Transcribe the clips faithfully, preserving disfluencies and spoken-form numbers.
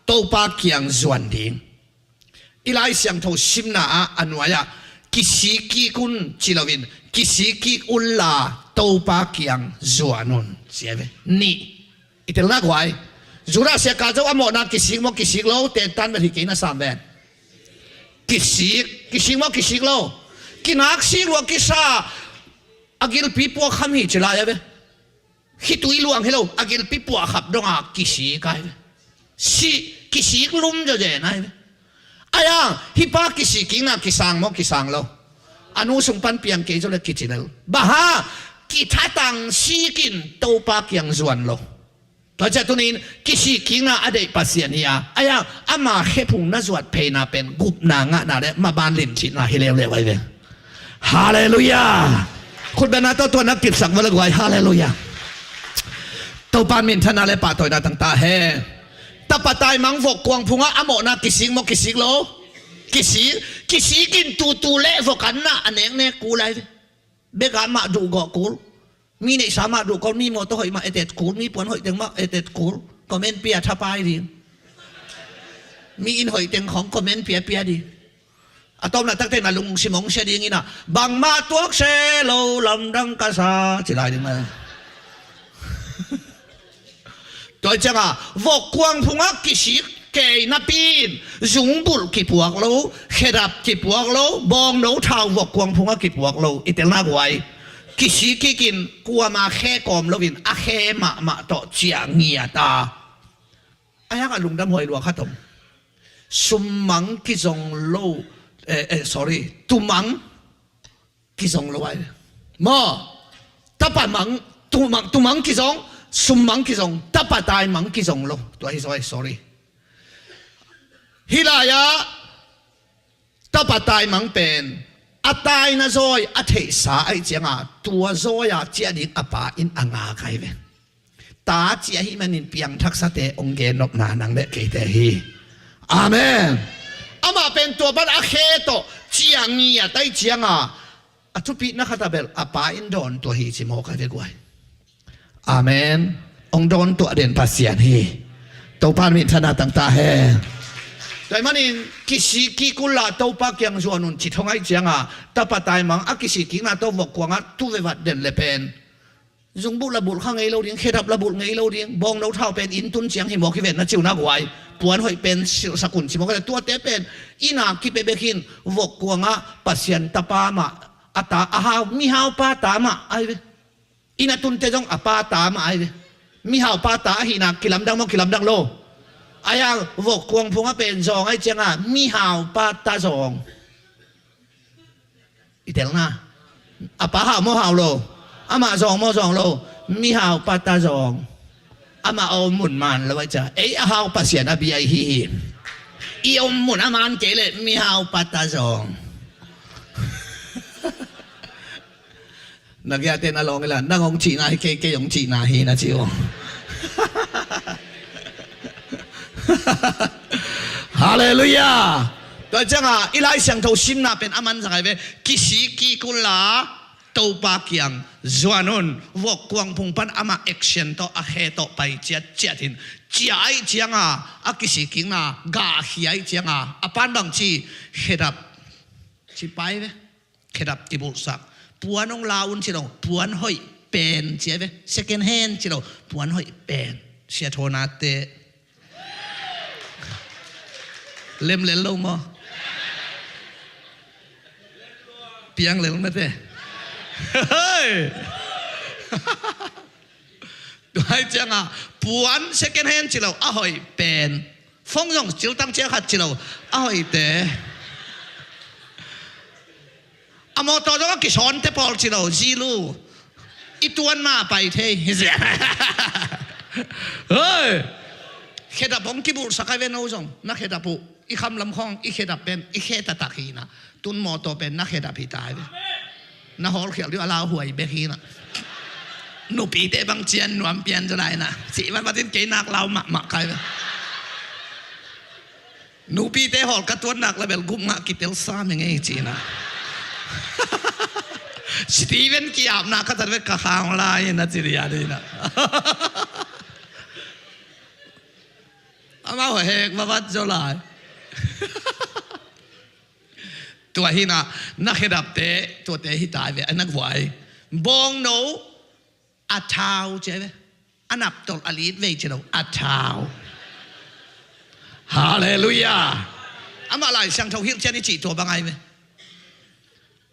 Topa kiang zuan ding. I Lai Siangtho simna ah a nuai-ah kisik kik un ci loin, kisik kik unla Topa kiang zuan un, ci a ve. Nih, i telna guai. Judah sia ka zo a mawhna kisik maw kisik lo, tentan bel hi kei na sam ven. Kisik, kisik maw kisik lo. Kinak sik lua kisa a gilpi puak kham hi ci lai a ve. Khitui luang hi lo, a gilpi puah khap donga kisik ai ve. Sih, kisik lum zawzen ai ve. Ai-a, hih pa kisik kikna kisang maw kisang lo? A nu sung pan piang kei zaw le kici lel. Bang hang, kithatang sikin Topa kiang zuan lo. Tua ciah tunin kisik kikna a deih Pasian hi a. Ai-a, ama khephung na zuat pheina pen gupna ngahna le maban lincitna hi leuleu ai ve. Halleluiah. Khutbetna tawh tua na kipsak vo le guai. Halleluiah. Topa minthanna le pahtawina tangta hen. Tapa taimang vok kuang phungah a mawhna kisik maw kisik lo? Kisik. Kisikin tutu le vok anna a neknek kul ai ve. Bek ah mah duh gawh kul. Mi neihsa mah duh kul, mi mawtaw hoih mah etet kul, mi puan hoih teng mah etet kul. Comment pia thapai ding. Mi inn hoih teng khong comment pia pia ding. A tawpna takte na lungsim hong sia dingin ah, bangmah tuak se lo lamdang ka sa ci lai ding mah. Tua ciangah vok kuang phungah kisik kei napi in zungbulh kipuak lo, khedap kipuak lo, bawngno thau vok kuang phungah kipuak lo. I telna guai. Kisik kikin kuama khe kawm loin a khe mahmah tawh ciah ngiat a. A hiangah lungdam huai lua khat om. Summang kizong lo, eh, eh, sorry, tumang kizong lo ai. Maw, tapa mang, tumang, tumang kizong, summang kizong, tapa taimang kizong lo. Tua hi zaw ai, sorry. Hih lai-ah tapa taimang pen a taina zawi a theihsa aih cianga tua zawi-a ciah ding a pa in a ngak ai ve. Ta ciah ahih manin piangthaksate hong gennopna nang le keite hi. Amen. Amah pen tua pan a khe tawh ciah ngiat aih cianga a thupitna khatah bel a pa in dawn tuah hi ci mawk ai ve guai. Amen. Hong dawn tuah den Pasian hi. Topa minthanna tangta hen. Tua ahih manin kisik kik unla Topa kiang zuan un ci thong aih cianga tapa taimang a kisik kikna tawh vok kuangah tu vevat den le pen zungbulh la bulh kha ngei lo ding, khedap la bulh ngei lo ding, bawngno thau pen inn tun ciang hi mawk hi ven na ci uh na guai. Puan hoih pen silhsak un ci mawk hi ven. Tuate pen inn a kipia bek hi in vok kuangah Pasian tapa mah, a ta, a hau, mihau pa ta mah ai ve. Inn a tunte zong a pa ta mah ai ve. Mihau pa ta ahihna kilamdang maw kilamdang lo? Ai-a vok kuang phungah pen zawng aih cianga mihau pa ta zawng. I telna. A pa hau maw hau lo? Amah zawng maw zawng lo? Mihau pa ta zawng. Amah a om mun man lo aih ciang ei a hau Pasian a bia i hi hi. I om mun a man kei leh mihau pa ta zawng. Na giate na lawng ila nang hong cihna hi kei, kei hong cihna hi na ci uh. Halleluiah. Tua cianga i Lai Siangtho simna pen a manzang ai ve. Kisik kik unla Topa kiang zuan un. Vok kuang phung pan amah action tawh a khe tawh pai ciat ciat in ciah aih cianga a kisik kikna gah khia aih cianga a pan bang ci khedap ci pai ve. Khedap kibulhsak. Puan hong la un ci lo, puan hoih pen ci ai ve. Second hand ci lo, puan hoih pen. Sia thawnate lemlel lo maw? Pianglel mate. Hei. Tua aih cianga puan second hand ci lo, a hoih pen. Phone zong ciltang cia khat ci lo, a hoihte. A mawtaw zong a kisawnte pawl ci lo, zilu. I tuan ma pai thei. Hei. Khedap hong kibulhsak ai ve no zong na khedap uh. I khamlam khawng i khedap pen i khe taktak hi na. Tun mawtaw pen na khedap hi ta ai ve. Na hawlkhial dih a lauhuai bek hi na. Nupite bang cian nuam pian zaw lai na. Cih vatvatin kei nak lau mahmah kai ve. Nupite hawl ka tuan nak la bel gup ngah kitel sa meng ei ci na. Steven kiapna ka tat ve ka khang lai na ci ria dih na. Amau hek vavat zaw lai. Tua hi na, na khedapte tuate hi tai ve, a na guai. Bawngno a thau ci ai ve. A naptolh a lit vei ci lo, a thau. Halleluiah. Amah Lai Siangtho hilhcian i cih tua bang ai ve.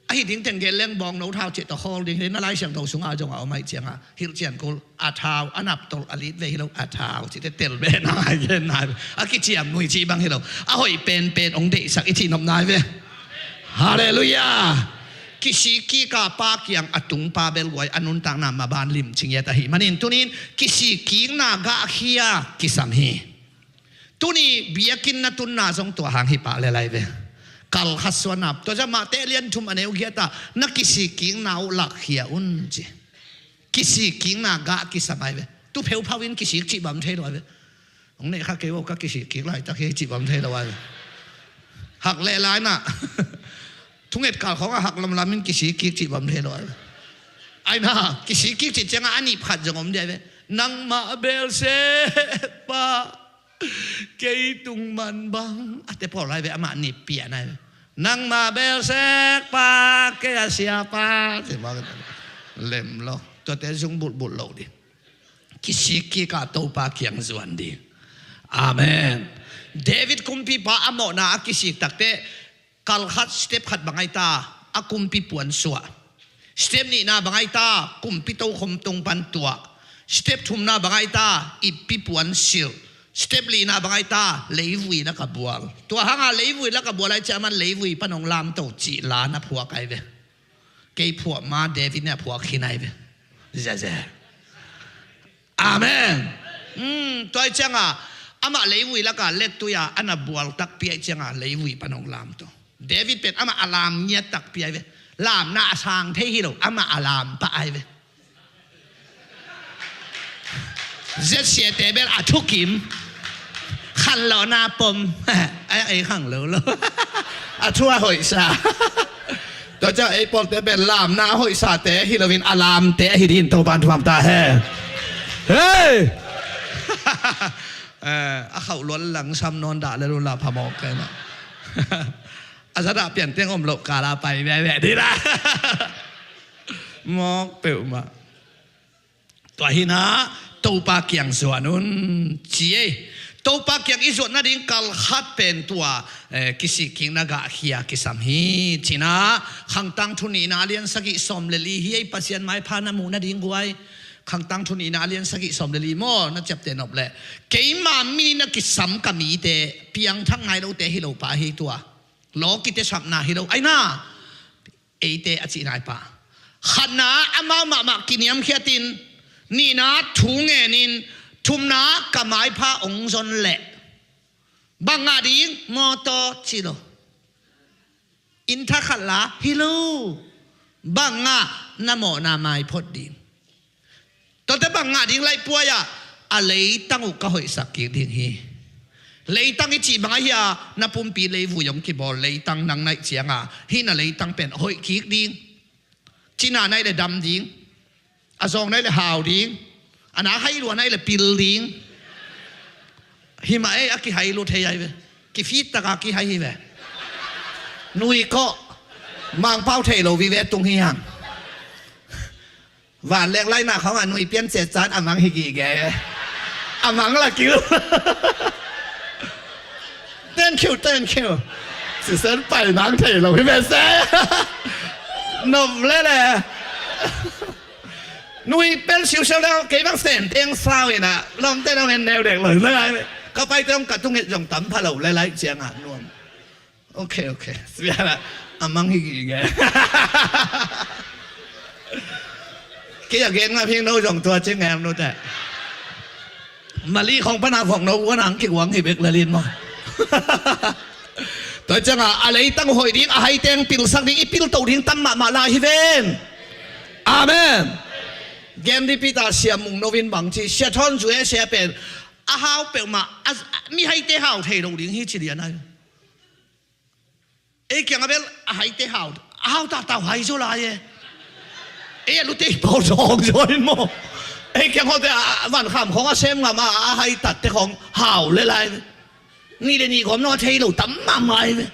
Ahi ding teng gen leng bawngno thau cih tawh khawl ding hi. Na Lai Siangtho sungah zong a om ahih ciangah hilhcian kul, a thau, a naptolh a lit vei hi lo, a thau cihte tel ve na ngai gen nai ve. A kiciam nui cih bang hi lo, a hoih penpen hong deihsak i cih nop nai ve. Halleluiah. Kisik kik a pa kiang a tung pa bel guai a nuntakna maban limci ngiat ahih manin tunin kisik kikna gahkhia kisam hi. Tuni biakinn na tunna zong tua hang hi pah le lai ve. Kal khat suan ap tua zah mah teh lian thum a neu giat ah na kisik kikna uh lakkhia un ci. Kisik kikna gah kisam ai ve. Tu pheuphau in kisik cih bam thei lo ai ve. Hong neih kha kei vo, ka kisik kik laitak hi cih bam thei lo ai ve. Hak leh lai na. Thunget kal khawngah hak lamlam in kisik kik cih bam thei lo ai ve. Ai na, kisik kik cih ciangah a nip khat zong om dia ai ve. Nangmah bel seh pa. Kei tung man bang a te pawl lai ve, amah nippiah nai ve. Nangmah bel sek pa, kei a sia pa. Lem lo. Tuate zung bulhbulh lo ding. Kisik kik a Topa kiang zuan ding. Amen. David kumpipa a mawhna a kisik takteh kal khat, step khat bang ai ta, a kumpi puan suah. Step nihna bang ai ta, kumpi tokhom tung pan tuah. Step thumna bang ai ta, ippi puan silh. Step lina bang ai ta, leivui laka bual. Tua hanga leivui laka bual ai ciah man leivui pan hong lamto cih la na phuak ai ve. Kei phuah ma David ne a phuak khin ai ve. Zeze. Amen. Hmm, tua ai cianga amah leivui laka lettui a ana bual takpi ai cianga leivui pan hong lamto. David pen amah a lam ngiat takpi ai ve. Lamna a sang thei hi lo, amah a lam pah ai ve. Zetsiate bel a thukim. Khanlawhna pom. Ai, ei khang lo lo. A thu a hoihsa. Tua ciang ei pawlte bel lamna a hoihsate hi loin a lamte ahi dingin Topan thuam ta hen. Hei! Eh, a khauh luan langsam nawn dah le lula phamawh kei na. A zadah pianteng om loh kala pai veve dih la. Mawk peuhmah. Tua hi na, Topa kiang zuan un ci ei. Topa kiang i zuat nading kal khat pen tua, eh, kisik kikna gahkhia kisam hi. Ci na, Khangtang thu nihna a lian sagih sawm le li hi ei, Pasian maipha na muh nading guai. Khangtang thu nihna a lian sagih sawm le li maw, na ciapteh nop leh. Keima mi na kisam ka mite, piangthak ngai lote hi lo pah hi tua. Law kitesapna hi lo. Ai na, eite a cih nai pah. Khatna amau mahmah kiniamkhiatin, nihna thu ngenin, thumna ka maipha ong zon leh. Bang ngah ding mawtaw ci lo. Inn thakhat la hi lo. Bang ngah na mawhna maiphot ding. Tuate bang ngah ding laih puai ah, a leitang uh ka hoihsak kik ding hi. Leitang i cih bang ahi a, na pumpi leivui hong kibawl leitang nang naih cianga, hih na leitang pen hoih kik ding. Cina naih le dam ding. A zawng naih le hau ding. A na hai lua naih le pil ding. Hi mah ei, a kihai lut hei ai ve. Kifit taka kihai hi ve. Nui kawh. Mangpau thei lo vive tung hi hang. Vanleng laina khawngah nui pian ciatcan a mang hi gige. A mang la kil. Thank you, thank you. Sisan pai nang thei lo hi ve se. Nop lele. Nui pel siusiau le kei bang sen teng sau ina. Lawmte dong en neu dek lo le lai. Ka paite hong ka tung et zong tam pha lo le lai cianga nuam. Ok, ok. Siana a mang hi gige. Kei a gen ngap hing no zong tua ci ngem no te. Mali khong pana khong no ua nang kiguang hi bek lalin maw. Tua cianga a leitang hoih ding, a haiteng pilsak ding, i pilto ding tam mahmah lai hi ven. Amen. Gen dipita Sia Mung No in bang ci, Sia Thawn Zu e Sia pen a hau peuhmah, a, a, mi haite hau thei lo ding hi ci lian ai. Ei kiang a bel a haite hau, a hau tahtau hai zaw lai e. Ei a lute i pawl zawng zaw in maw. Ei kiang hawte a, a vankham khawng a sem ngam a, a hai tatte khawng hau le lai. Nih le nih kawm naw thei lo tam mahmah hi ve.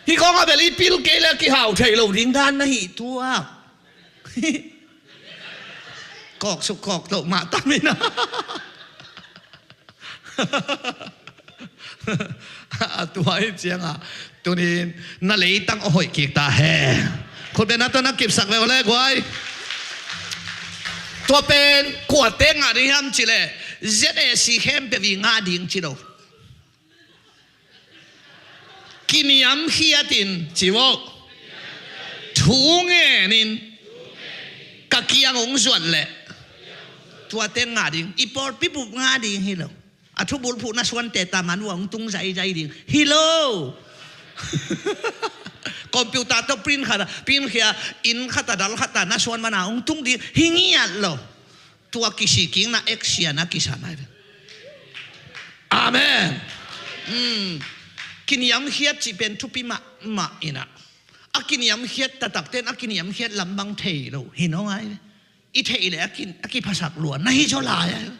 Hih kawng a bel i pil kei le kihau thei lo ding dan na hi tuak. Kawk suk kawk toh mah tam hi na. A tua hi ciangah tunin na leitang a hoih kik ta hen. Khutbetna tawh na kipsak ve aw le guai. Tua pen kuate ngah ding hiam cih leh Z A C khempeuh i ngah ding ci lo. Kiniamkhiatin ci vawh. Thu ngenin ka kiang hong zuat leh tuate ngah ding. I pawlpi bup ngah ding hi lo. A thubulphuh na suante ta man uh a hong tung zaizai ding hi lo. Computer tawh print khat a, print khia, inn khat a dal khat a na suan man a hong tung ding hi ngiat lo. Tua kisik kikna action a kisam ai ve. Amen. Kiniamkhiat cih pen thupi mahmah inah, a kiniamkhiat taktakte in a kiniamkhiat lam bang thei lo hi nawn ngai ve. I theih leh a ki, a kiphasak lua na hi zaw lai ai.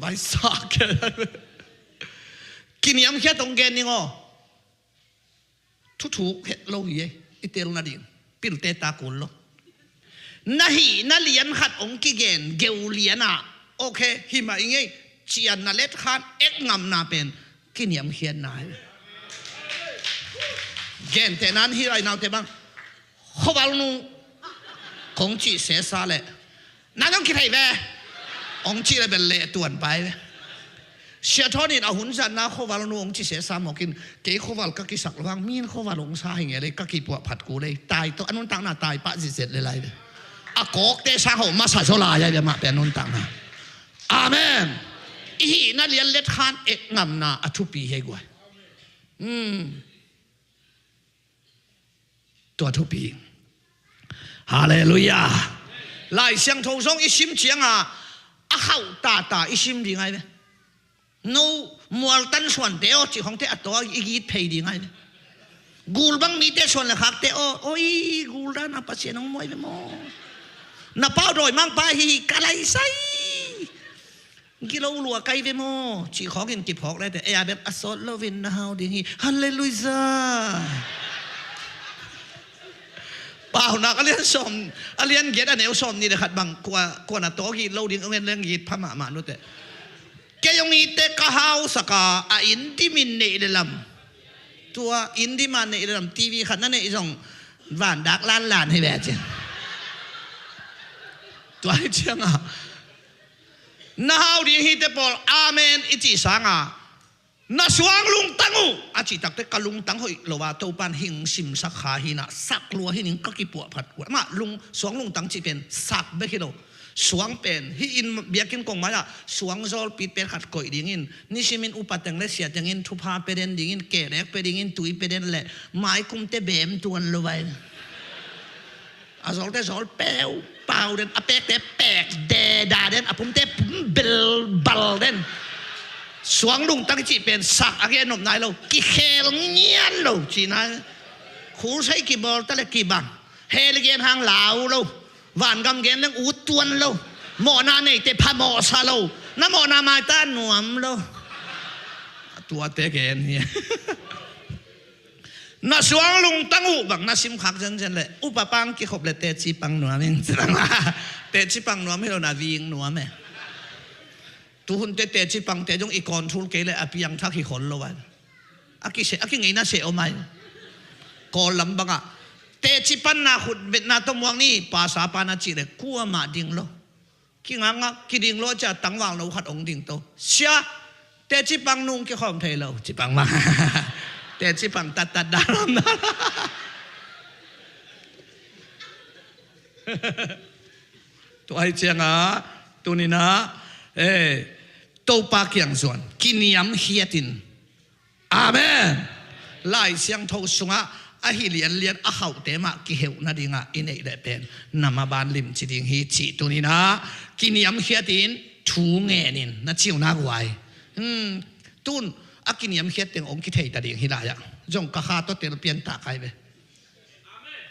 Vaisak kei ai ve. Kiniamkhiat hong gen ning aw. Thuthuk het lo hi ei, i tel nading pilte ta kul lo. Na hihna lian khat hong kigen geu lianah, okay, hi mah i ngei, cian na let khan ek ngamna pen kiniamkhiatna hi. Gentehna in hi lai naute bang, khuavalnu kong cih sesa leh na zong kithei ve. Hong cih le bel leh tuan pai ve. Sia Thawn in a hun zatna khuavalnu hong cih sesa mawkin kei khuaval ka kisak lo hang, min khuaval hong sa hi nge lei ka kipuah phat ku lei. Tai tawh a nuntakna tai pah zitzet le lai ve. A kawkte sang hauh masa zaw lai ai ve mah pe a nuntakna. Amen. I hihna lian let khan ek ngamna a thupi hi guai. Tua thupi. Halleluiah. Lai Siangtho zong i sim cianga a khauh tata i sim ding ai ve. No mualtan suante aw cih khongte a taw i git phei ding ai ve. Gul bang mite suan le khakte aw, oi gul dana Pasian hong muai ve maw? Na pau dawi mangpa hi ka lai sai. Gilo lua kai ve maw? Cih khawngin kiphawk lete ei a bek a sawt loin na hau ding hi. Halleluiah. Paunak a lian sawm, a lian giat a neu sawm nih le khat bang kua, kuan a tawk hi lo ding ong en leng git pha mahmah nute. Kei ong itte ka hausaka a inn dimin neih le lam. Tua inn dima neih le lam T V khat na neih zong vandak lanlan hi ve cin. Tua hi cianga na hau ding hite pawl amen i cih sanga na suang lungtang uh a cih takte ka lungtang hoih lo a Topan hing simsak kha hinah sak lua hi ning ka kipuah phat uh. Amah lung, suang lungtang cih pen sak bek hi lo. Suang pen hi in biakinn kong mai-ah suang zawlpit pen khat koih dingin nisimin upa teng le sia tengin thupha pe den dingin kehlek pe dingin tui pe den le maikumte bem tuan lo vai. A zawlte zawl peu pau den, a pekte pek deda den, a pumte pum bel bal den. Suang lungtang i cih pen sak a gen nop nai lo, kikhel ngian lo cih nai. Khulsai kibawl ta le kibang, hel i gen hang lau lo, vangam gen leng ut tuan lo, mawhna neite phamawhsa lo, na mawhna maita nuam lo. Tuate gen hi. Na suang lungtang uh bang na simkhak zenzen le upa pang kikhop le teci pang nuam in. Teci pang nuam hi lo na ving nuam e. Tuhunte teci pangte zong i control kei le a piangthak hi khol lo a. A kise, a kingeina se om ai. Kawl lam bangah teci panna khutbetna tawh muak ni pasa pana cih le kuamah ding lo. Kingakngak kiding lo cia tangval no khat ong ding to. Sia, teci pang nung kikhawm thei lo ci pang mah. Teci pang tattat dalam na. Tua hi cianga tunina, eh, Topa kiang zuan kiniam hiatin. Amen. Lai Siangtho sungah ahi lianlian a khauhte mah kiheuh nadingah i neih leh pen na maban limci ding hi cih tuninah kiniamkhiatin thu ngenin na ciunak uai. Hmm, tun a kiniamkhiat teng ong kithei ta ding hi lai-ah zong ka kha tawh tel pian ta kai ve.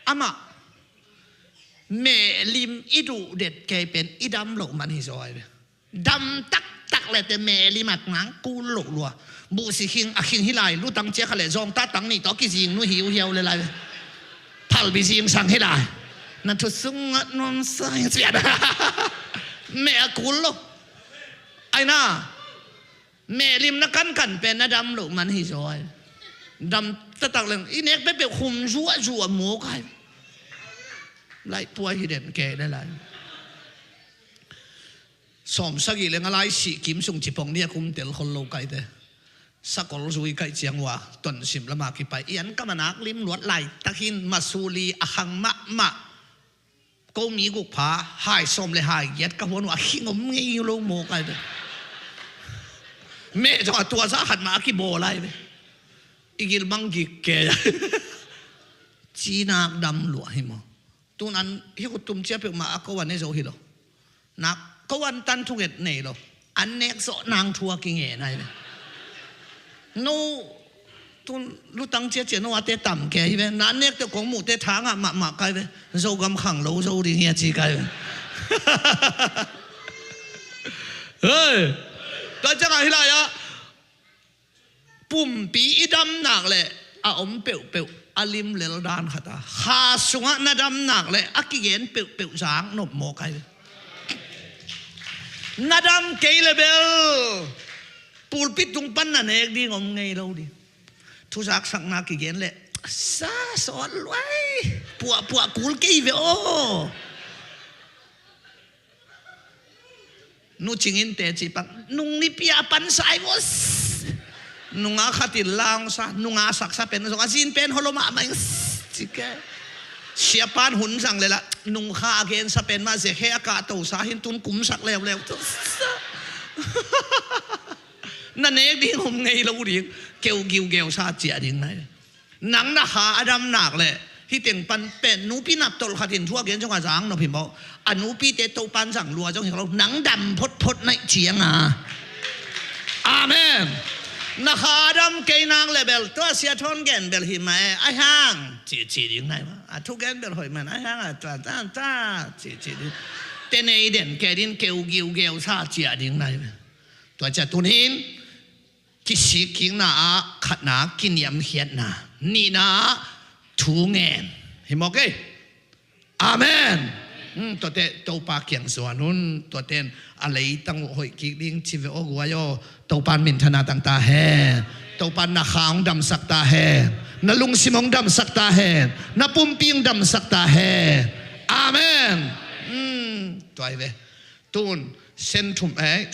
Amah mehlim i duhdet kei pen i dam loh man hi zaw ai ve. Damtak tak le te meh lim a nang kul lo lua. Buhsi khing a khing hi lai, lutang cia kha le zawngta tang nih tawh a kizing nu hi uh hiau le lai. Phalbi zingsang hi lai. Na thu sung ngat nuam sa hi ciat. Meh a kul lo. Ai na. Meh lim na kankan pen na dam loh man hi zaw ai. Dam taktak leng i nek peuhpeuh khum zuahzuah mawk ai. Laih puai hi den kei le lai. Sawm sagih le nga lai sih kim sung cipong ni a kum tel khol lo kaite. Sakol zui kaih ciang ua tonsim lama kipai i an kam a nak lim luat laitak hin masuli a khang mahmah. Ko mi guk pha hai sawm le hai giat ka huan uh a khing om ngei lo mawk ai ve. Meh zong a tua za khat mah a kibawl ai ve. I gil mang gik ke. Cinak dam luah hi maw? Tun an hi khutum cia peuhmah a ko an e zo hi lo. Nak ko an tan thunget nei lo. An nek zawh nang thu a kingen ai ve. No tun lutang ciacia no ate tam ke hi ve. Na nek te kong muhte tha ngah mahmah kai ve. Zogam khang lo zo ding hi a ci kai ve. Hei. Tua ciangah hi lai ah pumpi i dam nak le a om peuhpeuh a lim lel dan khat a kha sungah na dam nak le a kigen peuhpeuh zak nop mawk ai. Na dam kei le bel pulpit tung pan na nek ding om ngei lo ding. Thuzak sakna kigen le sa sawt luai puahpuah kul kei ve aw. Nu cingin teci pang nung nipi a pansai vos. Nunga khatin laungsa nunga saksa pen zong a zin pen holo mahmah in cike. Siapan hun zang lela nungkha a gensa pen mah zekhe a kahtosa hin tun kumsak leuleu tu. Na nek ding hom ngei lo ding keu giugeu sa ciah ding nai. Nang na kha a dam nak le hih teng pan pen nupi nap tolh khat in thu a gen zong a zang nop hi maw? A nupite Topan zang lua zong hi lo nang dam photphot naih cianga. Amen. Na kha a dam kei nak le bel tua sia thawn gen bel hi mah e a hang cici ding nai mah a thu gen bel hoih man a hang a ta ta ta cici ding. Te nei den ke din keu giu geu sa cia ding nai mah. Tua cia tun hin kisikkikna ah khatna kiniamkhiatna nihna ah thu ngen hi mawk ei. Amen. Tuate Topa kiang zuan un tuate in a leitang uh hoih kik ding ci ve aw guai aw. Topa in minthana tang ta hen. Topa in na kha hong damsak ta hen. Na lungsim hong damsak ta hen. Na pumpi hong damsak ta hen. Amen. Tuai ve. Tun senthum eh